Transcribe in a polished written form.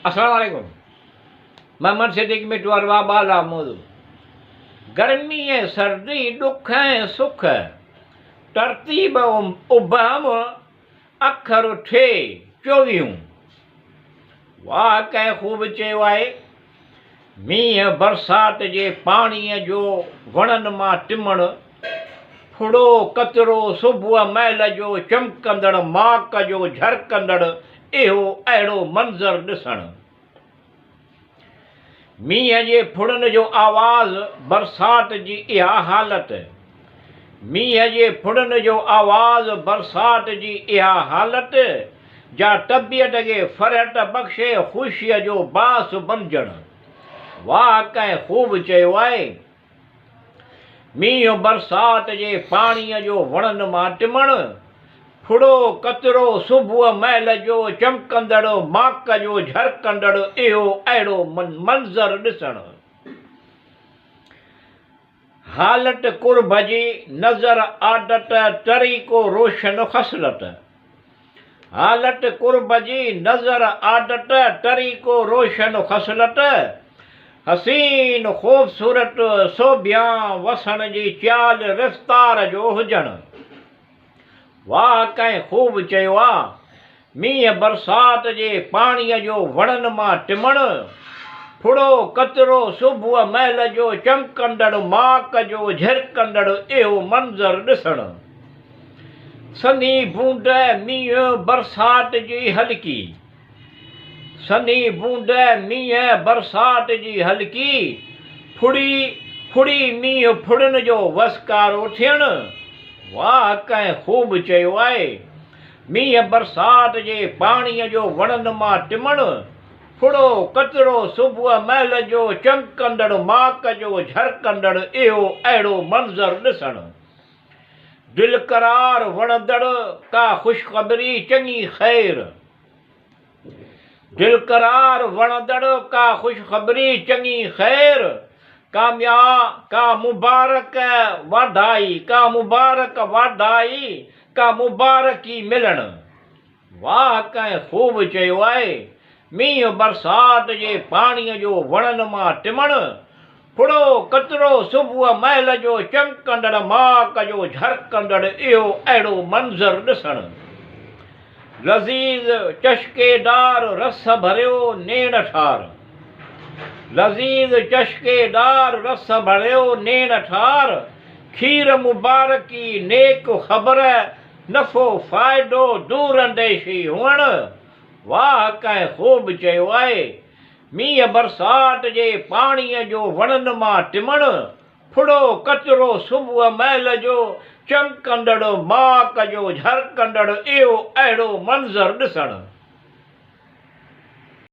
السلام عليڪم محمد صديق مٽو اروا بالا موضوع گرمي ۽ سردي ڏک ۽ سک ترتيب ابهم اکر ٺي چوويهون واهه ڪنهن خوب چيو آهي مينهن برسات جي پاڻيء جو وڻن مان ٽمڻ ڦڙو قطرو صبح مهل جو چمڪندڙ ماڪ جو جهرڪندڙ اهو اهڙو منظر ڏسڻ. مينهن جي ڦڙن جو آواز برسات جي اها حالت. مينهن جي ڦڙن جو آواز برسات جي اها حالت جا طبيعت کي فرحت بخشي خوشيء جو باعث بنجڻ. واهه ڪنهن خوب چيو آهي. مينهن برسات جي پاڻيء جو وڻن مان ٽمڻ، ڦڙو قطرو صبح مهل جو چمڪندڙ ماڪ جو جهرڪندڙ اهو اهڙو منظر ڏسڻ. حالت قرب جي نظر عادت طريقو روشن خصلت. حالت قرب جي نظر عادت طريقو روشن خصلت حسين خوبصورت سوڀيان وسڻ جي چال رفتار جو هجڻ. واهه ڪنهن خوب چيو آ. مينهن برسات جي پاڻيء جو وڻن مان ٽمڻ، ڦڙو قطرو صبح مهل جو چمڪندڙ ماڪ جو جهرڪندڙ اهو منظر ڏسڻ. سنهي بوند مينهن برسات جي هلڪي. سنهي بوند مينهن برسات جي هلڪي، ڦڙي ڦڙي مينهن ڦڙن جو وسڪارو ٿيڻ. واهه ڪنهن خوب چيو آهي. مينهن برسات جي پاڻيء جو وڻن مان ٽمڻ، ڦڙو قطرو صبح مهل جو چمڪندڙ ماڪ جو جهرڪندڙ اهو اهڙو منظر ڏسڻ. دل قرار وڻندڙ ڪا خوشخبري چڱي خير. دل قرار وڻندڙ ڪا خوشخبري چڱي خير. ڪاميا ڪا مبارڪ واڌائي ڪا مبارڪ واڌائي ڪا مبارڪي ملڻ. واهه ڪنهن خوب چيو آهي. مينهن برسات جي پاڻيء جو وڻن مان ٽمڻ، ڦڙو قطرو صبح مهل جو چمڪندڙ ماڪ جو جهرڪندڙ اهو اهڙو منظر ڏسڻ. لذيذ چشڪيدار رس ڀريو نيڻ ٺار. لذيذ چشڪيدار رس ڀريو نيڻ ٺار، کير مبارڪي نيڪ خبر نفعو فائدو دور انديشي هئڻ. واهه ڪنهن خوب چيو آهي. مينهن برسات جي پاڻيء جو وڻن مان ٽمڻ، ڦڙو قطرو صبح مهل جو چمڪندڙ ماڪ جو جهرڪندڙ اهو اهڙو منظر ڏسڻ.